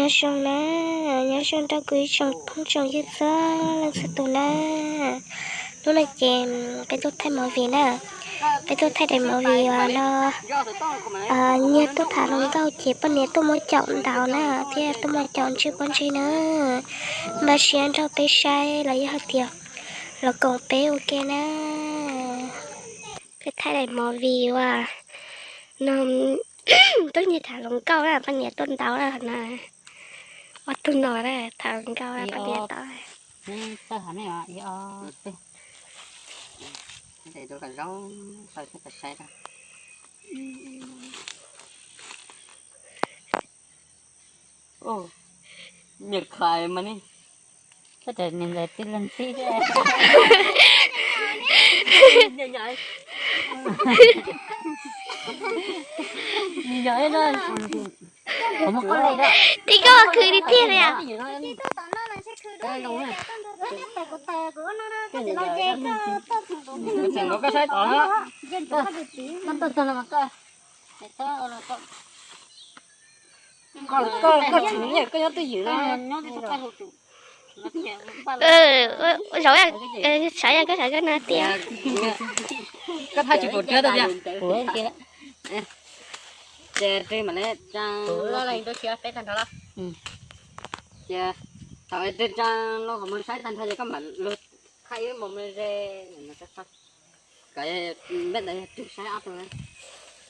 Nyob zoo na, nyob zoo rau kuv ib tsoom phooj tsoom ywg txhua leej txhua tus na. Hnub no ces peb tuaj thaij movie na, peb tuaj thaij daim movie uas no, nyiag tuaj tham hluas nkauj ces poj niam tuaj muab caum ntaus na, thiab tuaj muab caum ntswj pob ntseg na. Npaj siab nrog peb saib los yog hais tias los koom peb ua ke na. Peb thaij daim movie uas no tuaj nyiag tham hluas nkauj na, poj niam tuaj ntaus na. Ob tug no na, tham hluas nkauj poj niam tau. Miam khais mas ni. Koj tus niam ntxawm twb luag ntxhi thiab. Tib koj khwv li tiag li. Koj tsis nyiam koj nyob twj ywm no. Zaum, sav yog koj sav koj no tiag. Koj thaij tsis pum tiag tiag. Ces mam li tsa, ces thaum twg tsa los qhov muag saib tag nrho ces koj mam lug thaij ib mus ze, kom npej ntawd yog twg saib ob tug,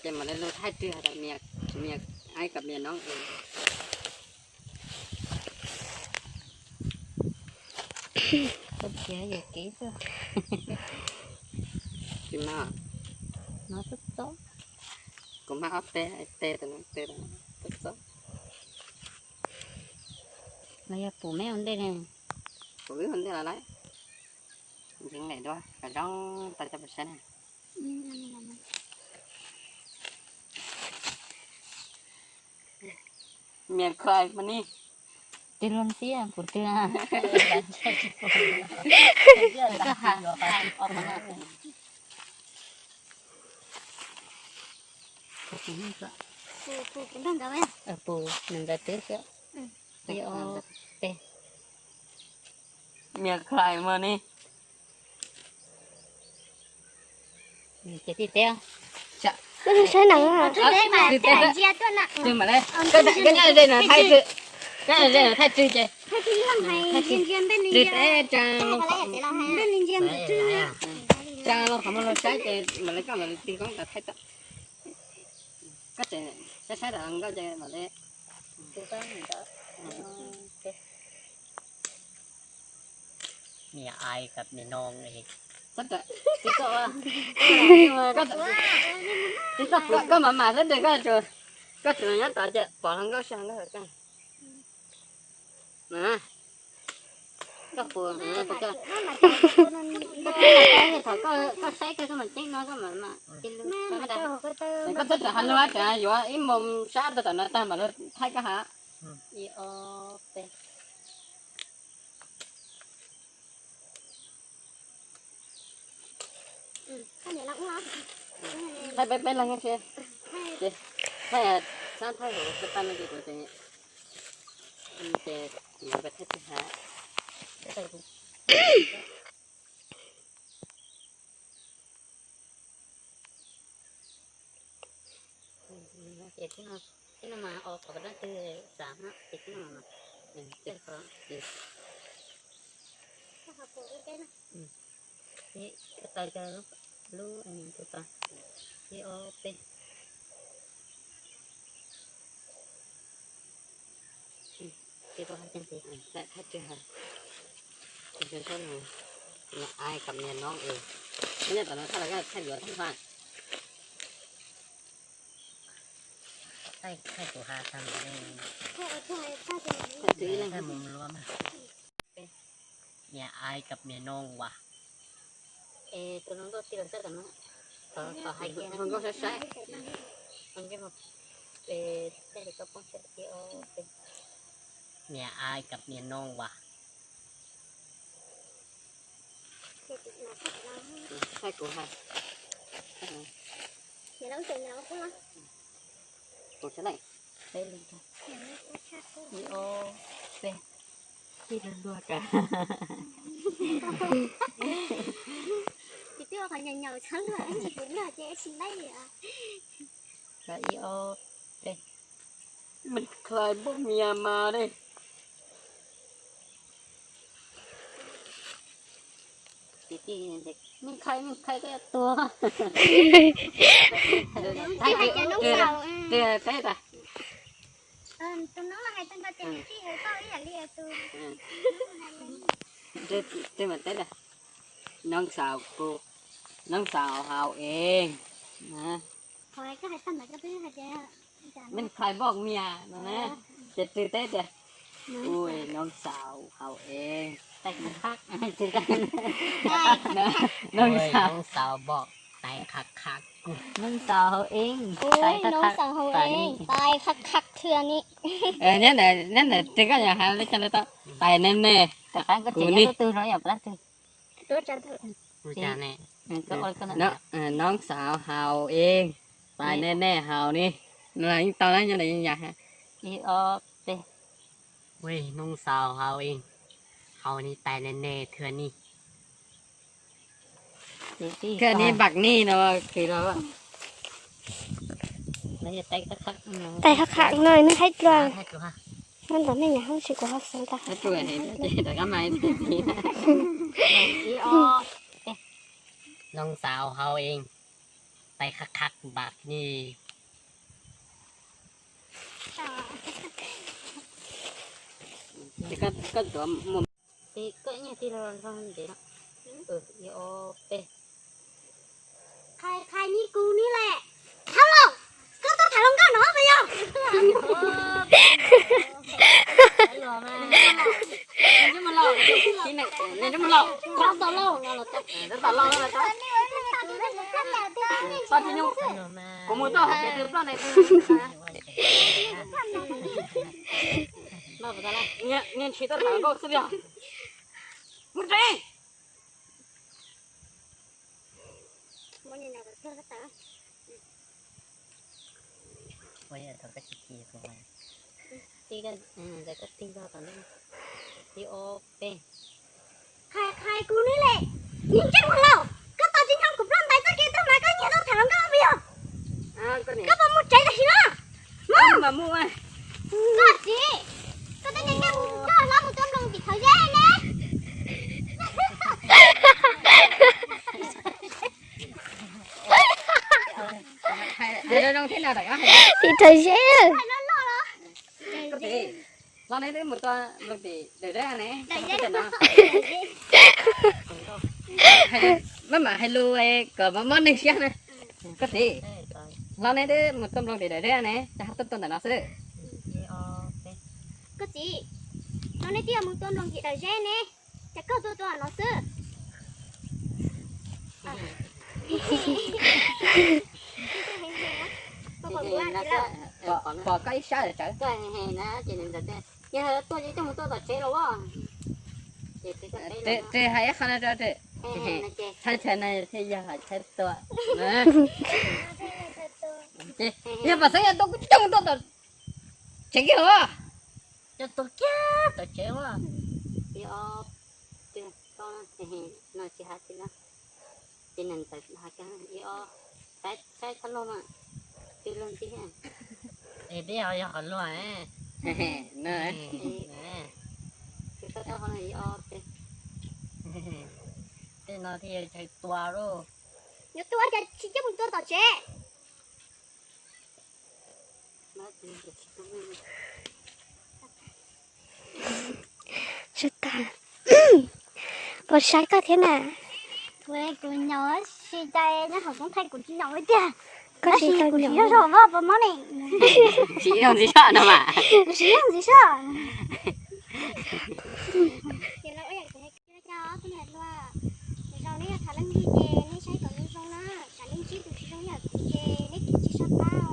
ces mam li lug thaij twg hais tias miam, miam aib kom miam no. Tsis mas, no txob txob. Kuv mas ob teg, teg txob txob. Los yog pum me ua ntej ne. Pum wb ua ntej los lawm. Ntseev lem dua kom zoo tau cov pes saib na. Miam khais mas ni. Twg luag ntxhi pum twg. Pum nws ntawd twb xwb. Miam khais mas ni. Ces tib teb. Saib neeg. Koj nyob ze no thaij tswv, koj nyob ze no thaij tswv ces. Thaij tswv teb tsa, tsa los qhov muag los saib ces mam li koj mam li tig koob tas thaij tau. Koj tseem saib saib tas nkauj ces mam li. Niam ais kom niam noog. Koj mam mam xwb tes koj tsuas, koj tsuas nyob tod ces pom hluas nkauj sab nkauj koj. Koj pum, koj saib koj mam ceeb no koj mam mam. Koj txhob tawm hais lus, yuav ib moos sab rau tom no tag mam li thaij koj ha. Thaij peb peb leeg tsi, thaij, thaij hauv peb pab no ces kuv ces, ces yuav peb thaij twg ha. Ces tib no mas o qhov dab twg xav ces tib no mas, tib qhov, tib qhov taw cov lub tus tod, tib ob peb. Tsis tau hais tias, thaij tsis hais, niam ais kom niam noog, nyob tom no thaij los koj thaij yuav thaij faj. Thaij, thaij tus ha tag, thaij mus luaj mas. Niam ais kom niam noog as. Es tus hluas nkauj tij los txawj tom no, hluas nkauj saib saib. Niam ais kom niam noog as. Thaij kuv ha. Kuv saib lawm. Ib ob peb, tij luag luag ka. Ces twb ua qhov nyaum nyaum txhob luag, ntsis kuv luag ces tsis laij li os. Ib ob peb, Mej Khlais npoj mias mas ne. Mej Khlais, Mej Khlais koj yuav tuag. Tij hais tias Noob Xaus, tij teb tas. Tus noob hais tag nrho ces tij hais tau ib yam li tus. Tij mas teb tas, Noob Xaus kuv, Noob Xaus haus ev. Mej Khlais npoj mias no na, ces tij teb tias, ua Noob Xaus haus ev, tais qhab qhab, Noob Xaus, Noob Xaus npoj tais qhab qhab, Noob Xaus haus ev, tais qhab qhab, tais qhab qhab thwj ni. Nyob ntawm, nyob ntawm tij koj yog hais li cas tau, tais ne ne, kuv ni. Noob Xaus haus ev, tais ne ne haus ni. Yeej tau na, nyob ntawm yeej yam. Ib ob peb, Noob Xaus haus ev, haus ni tais ne ne thwj ni. Koj ni npaj ni no kis los. Tais qhab qhab no nws haib dlua. Nyob ntawm mej nyuam hauv tsis kuv ho xav tas. Noob Xaus haus ev, tais qhab qhab npaj ni. Ces koj nyiag tij los nrog ntev no. Ib ob peb. Qhais, qhais ni kuv ni lawm. Thaum los, koj tuaj tham hluas nkauj no puas yog? Kuv mus txog hauv kev twg ploj ne. Niag ntshis tuaj tham hluas nkauj xwb li os. Mus tsev. Ib ob peb. Qhais, qhais kuv ni lawm. Niag ntsej muag laus, koj tos tsis nrog kuv ploj ntais txoj kev tuaj mas koj nyiag tuaj tham hluas nkauj puas yog? Koj puas mus tsev tam sim no? Mus. Koj txiv, koj tej niag ntsej muag coj hlob mus tua nploos tim thawv zeb ne. Tim thawv zeb. Hlob, neb twb mus tua nploos tim daim zeb ne. Maj mam hais lus kom mob mob neeg siab na. Koj txiv, hlob, neb twb mus tua nploos tim daim zeb ne, cas ho tuaj tua ntawm no xwb? Koj txiv, hlob, neb twb mus tua nploos tim daim zeb ne, cas koj tuaj tua no xwb? Pom koj ib sab tsawv. Yog tuaj ces coj mus tua tom tsev los as. Ces hais ib qho no rau, txhais txhais no thiaj yog hais txhais tua. Yog pom xeeb yog tuaj kuj coj mus tua tom tsev kiag los. Coj tuaj kiag tom tsev as. No tsis hais tsis no, ces nees ntawd hais kiag ib ob, saib txhob luag mas, twb luag ntxhi. Es peb yog qhov luag. Tej no thiaj yog chaw tua lauj. Yuav tua cas tsis coj mus tua tom tsev. Tsis tas, puas saib koj thiab na? Kuv nyaum si cai nyob hauv toob thaij kuv tsis nyaum tiag. Koj tsis tau nyaum zog zog puas mob ne? Tsis zoo tsis soj no mas. Tsis zoo tsis soj. Zaum neb yog tham leej twg ces neb saib kom zoo zoo na, tsam neb ntsib tus tsis zoo yam kuv ces neb tsis sab pab os.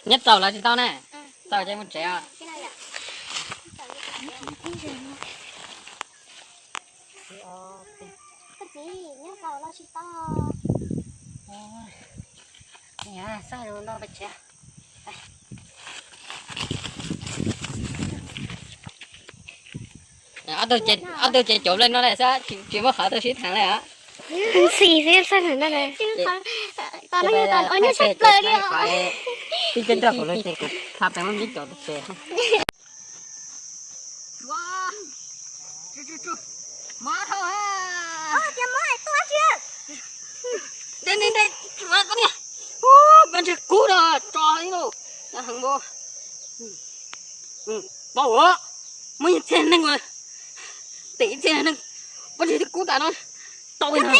Nyob txaus los tsis tau na, txaus ces mus tsev os. Koj txiv, nyob txaus los tsis tau. Xaj no pab tsev. Ob tug ces cov nplej no xwb, tsis muaj qhov twg sib theev li os. Ntxim xwb xaj no. Ib ce nrog kuv no ces kuv xa peb muab neb cov tsev. Pab ntseeg kub no tso ib lub heev npaum, pab ua muaj ib txhia neeg, tim ib txhia neeg, pab ntseeg kub tas no tau li no.